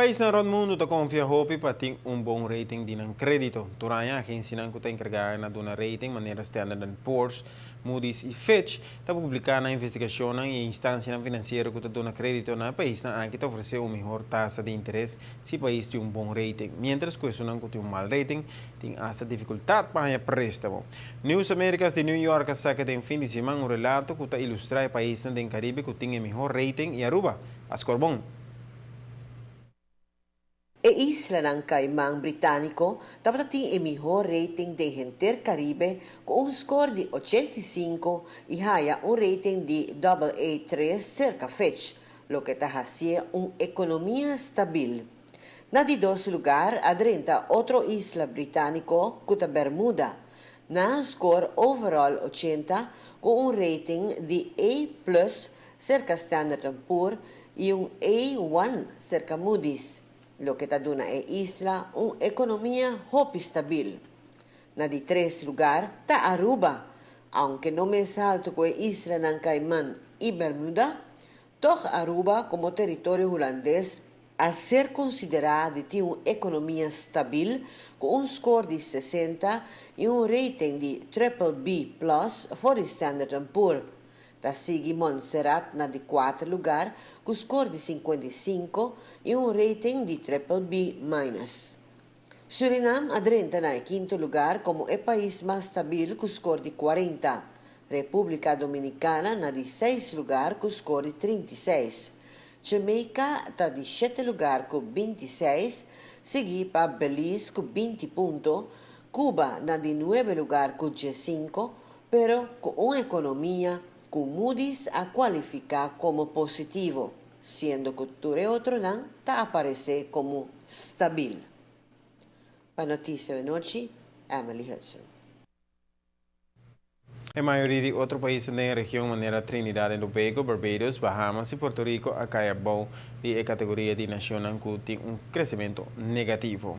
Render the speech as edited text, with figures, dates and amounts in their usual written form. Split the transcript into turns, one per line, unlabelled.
Paisnan rond mundo ta confia hopi pa tin un bon rating di nan credito. Tur aña agencianan cu ta encarga na duna rating manera Standard & Poor's, Moody's y Fitch ta publica nan investigacionnan y instancianan financiero cu ta duna credito na paisnan aki ta ofrece un mihor tasa di interes si pais tin un bon rating. Mientras cu esunnan cu tin un mal rating tin hasta dificultad pa haya prestamo. News Americas di New York a saca den fin di siman un relato cu ta ilustra e paisnan den Caribe cu tin e mihor rating y Aruba a score bon.
E islanan Cayman Britanico tabatin e mihor rating di henter Caribe cu un score di 85 y haya un rating di AA3 cerca Fitch, loke ta haci un economia stabil. Na di dos lugar, a drenta otro isla Britanico, cu ta Bermuda, nan a score overall 80 cu un rating di A+ cerca Standard Poor's y un A1 cerca Moody's, loke ta duna e isla un economia hopi stabil. Na di tres lugar ta Aruba, aunke no mes halto cu e islanan Cayman y Bermuda, toch Aruba como teritorio Hulandes a ser considera di tin un economia stabil cu un score di 60 y un rating di triple B plus for di Standard Poor's. Ta sigui Montserrat na di cuater lugar cu score di 55 y un rating di triple B minus. Surinam a drenta na quinto lugar como e pais mas stabil cu score di 40. Republica Dominicana na di seis lugar cu score di 36. Jamaica ta di shete lugar cu 26, sigui pa Belize cu 20 punto, Cuba na di 9 lugar cu 5, pero cu un economia cu Moody's a cualifica como positivo, siendo cu tur otronan ta aparece como stabil. Pa Noticia di Anochi, Emily Hudson.
E mayoria di otro paisnan den region manera Trinidad y Tobago, Barbados, Bahamas y Puerto Rico a cay bou di categoria di nacion cu tin un crecemento negativo.